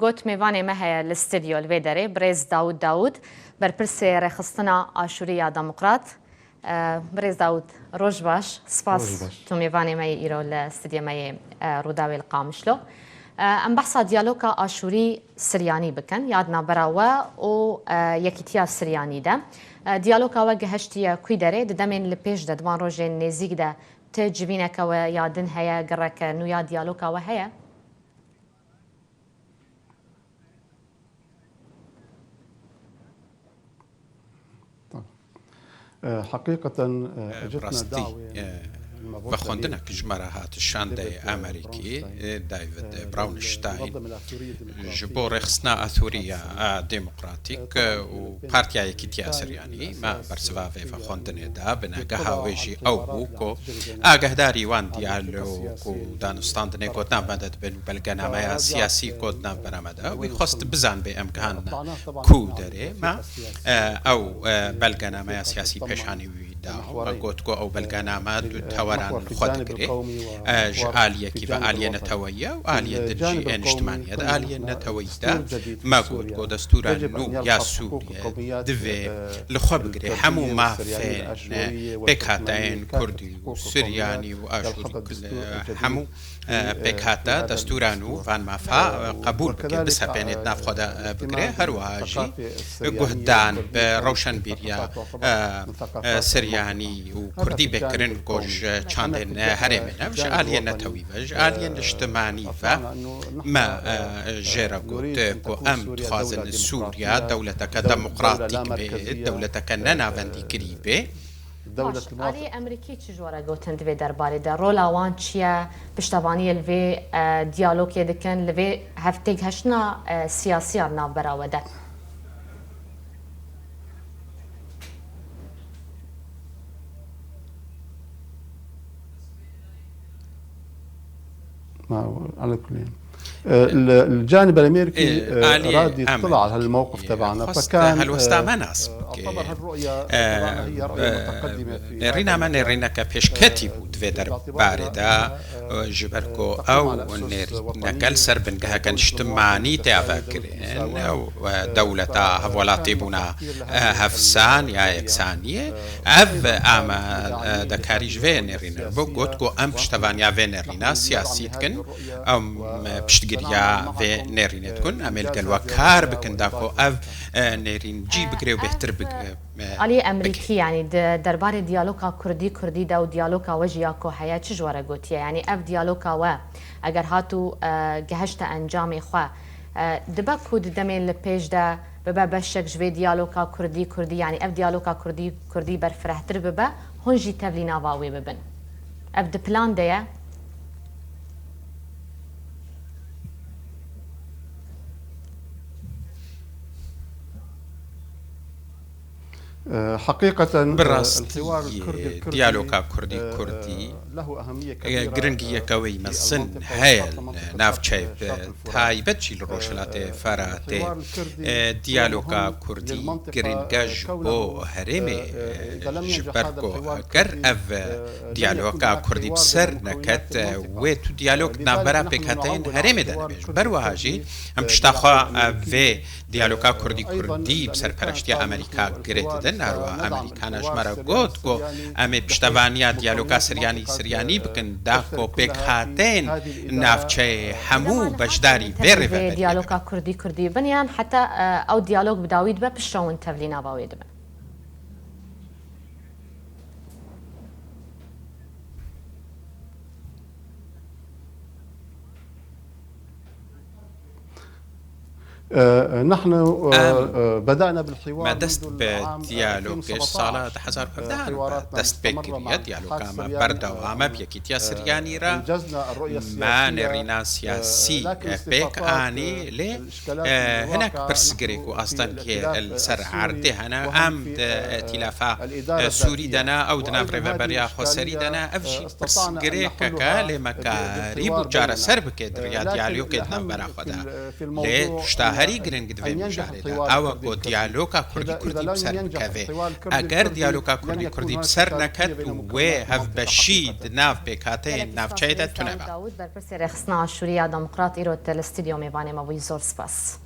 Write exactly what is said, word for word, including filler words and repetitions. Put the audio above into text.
Got mêvanê me heye li stûdyo li vê derê, birêz Dawûd Dawûd, berpirsê rêxistina Aşûrî ya Demokrat. E, birêz Dawûd, roj baş, spas. Roj baş. Tu mêvanê me yê îro li stûdyo me yê, e, Rûdawê li Qamişlo. E, em behsa diyaloga Aşûrî Siryanî bikin, ya di navbera we û, e, Yekîtiya Siryanî de. E, diyaloga we gihiştiye kû derê, di demên li pêş de, di van rojên nêzîk de, ti civîneke we ya din heye, gireke nû ya diyaloga we heye? Heqîqeten, e, Bi rastî, e, vexwendineke ji me re hat şandeyê Amerîkî, e, David Brownstein, ji bo rêxistina Athûrî ya, e, Demokratîk, e, û Partiya Yekîtiya Siryanî, me bersiva vê vexwendinê da, bingeha wê jî ew bû ku agahdarî wan diyalog û danûstandinê ku di nav me de dibin û belgenameya siyasî ku di navbera me de, wî xwest bizanbê em gihandine ku derê. Me, e, ew, e, belgenameya siyasî pêşanî wî da. Me got ku ew belgename du teweran li xwe digire. E, ji aliyekî ve aliyê neteweyî ye û aliyê din jî ê niştimanî ye. Di aliyê neteweyî de me got ku destûra nû ya Sûriyê divê li xwe bigire hemû mafên pêkhateyên Kurdî û Siryanî û Aşûrî, hemû, e, pêkhate destûra nû van mafa, e, qebûl bike, bisepêne di nav xwe de, e, bigire. Her wiha jî guhdan bi rewşenbîriya, e, e, Siryanî û Kurdî bê kirin ku ji çandên, e, herêmê ne, ji aliyê netewî ve, ji aliyê niştimanî ve me, e, jê re got ku em dixwazin Sûriya dewleteke demokratîk bê, dewleteke nenavendîkirî bê. Baş, aliyê Amerîkî çi ji we re gotin di vê derbarê de? Rola wan çi ye? Piştevaniyê li vê, e, diyalogê dikin, li vê hevtêgihiştina, e, siyasî ya di navbera we de? ما هو، على كل. آه، ال-، الجانب الأمريكي، إيه، آه، أراد يطلع على هالموقف تبعنا، فكان، helwesta me nas bike. Nêrîna me nêrîneke pêşketî bû di vê derbarê de, ji ber ku ew nêrîneke li ser bingeheke niştimanî tê vekirin û, e, dewleta hevwelatîbûna, e, hevsan ya yeksaniyê. Ev amadekarî ji vê nêrînê bû, got ku em piştevaniya vê nêrîna siyasî dikin, em piştgiriya vê nêrînê dikin, em ê li gel we kar bikin da ku ev, e, nêrîn cî bigire û bêhtir bigire. Aliyê Amerîkî, yanî di derbarê diyaloga Kurdî Kurdî de û diyaloga we jî ya ku heye, çi ji we re gotiye? Yanî ev diyaloga we eger hat û, e, gehişte encamê xwe, e, dibe ku di demên li pêş de bibe beşek ji vê diyaloga Kurdî Kurdî, yanî ev diyaloga Kurdî Kurdî berfirehtir bibe, hûn jî tevlî nava wê bibin. Ev di plan de ye? Bi rastî, diyaloga Kurdî Kurdî, e, giringiyeke wê mezin heye li navçeyê, bi taybet jî li Rojhilatê Feratê. E, diyaloga Kurdî giring e ji bo herêmê, e, ji ber ku ger ev diyaloga Kurdî bi ser neket, e, wê tu diyalog di navbera pêkhateyên herêmê de nebe. Ji ber wiha jî em pişta xwe, e, vê diyaloga Kurdî Kurdî bi serpereştiya Amerîka girê didin. Her wiha Amerîkana ji me re got ku em ê piştevaniya diyaloga Siryanî Siryanî bikin, da ku pêkhateyên navçeyê hemû beşdarî vê rêveberiyê bibin. Diyaloga Kurdî Kurdî bin, yan heta, e, ew diyalog bi dawî dibe, piştre hûn tevlî nava wê dibin? نحن، آه، آه، بدأنا بالحوار منذ العام ألفين وسبعتاشر. Em, me dest bi diyalogê ji sala du hezar û hevdeh re dest pê kiriye. Diyaloga me berdewam e bi Yekîtiya Siryanî re. Me nêrîna siyasî pêk anî, lê, e, hinek pirsgirêk û astengiyê li ser erdê hene. Em di îtîlafa, e, Sûrî de ne, ew di nav rêveberiya xweserî de ne. Ev jî pirsgirêkeke lê me karîbû çareser bike di riya diyalogê di navbera xwe de. Lê tişta herî giring di vê mijarê de ew e ku diyaloga kurdî-kurdî bi ser bikeve. Eger diyaloga kurdî-kurdî bi ser neket û wê hevbeşî di nav pêkhateyên navçeyê de tune be. Dawud, berpirsê Rêxistina Aşûrî ya Demokrat, îro te li stûdyo mêvanê me bûyî. Zor spas.